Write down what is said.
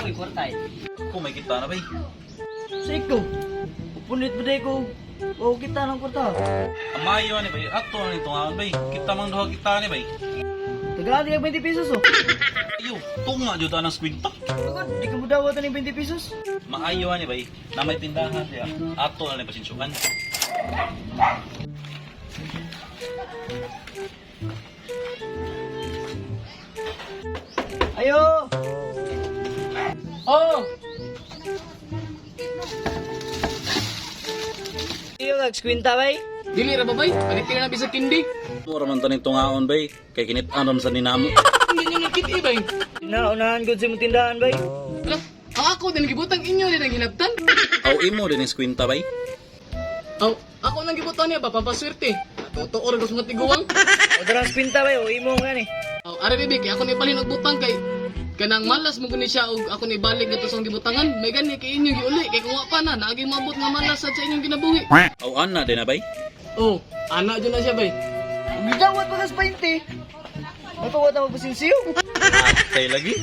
Uy, kwarta eh. Kung may kita na bay. Sa ikaw, upunit ba ko? O kita ng kwarta. Amayo ani bay, ato na nito nga bay. Kita mang duha kita ni bay. Tagaan di ka 20 pesos oh. Ayo, tunga jud anang skwinta. Pagod, di ka mo dawat ng 20 pesos. Maayo ani bay, na may tindahan siya. Ato na ni pasensyuhan. Ayo! Oh! Iyo kag skwinta bay. Dili ra ba bay? Palitin na bisag kindi. Mura man taning tungaon bay, kay kinit-an sa ninamo. Hindi nyo nakit bay. Naunahan gud sa imong tindahan bay. Ala, ang ako din gibutang inyo din ang hinabtan. Aw imo din ang skwinta bay. Aw, ako nang gibutan niya ba pampaswerte. Totoo ra sa mga tiguang. O darang skwinta bay, o imo nga ni. Aw, are bibi kay ako ni palin og butang kay kanang malas mo guni siya og ako ni balik ngadto sa akong gibutangan. May gani kay inyong giuli kay kung wa pa na naagi maabot nga malas sad sa inyong kinabuhi. Aw ana din na bay. Oh, ana jud na siya bay. Ug gidawat pa kas 20. Mapawat na magpasinsiyo. Atay lagi.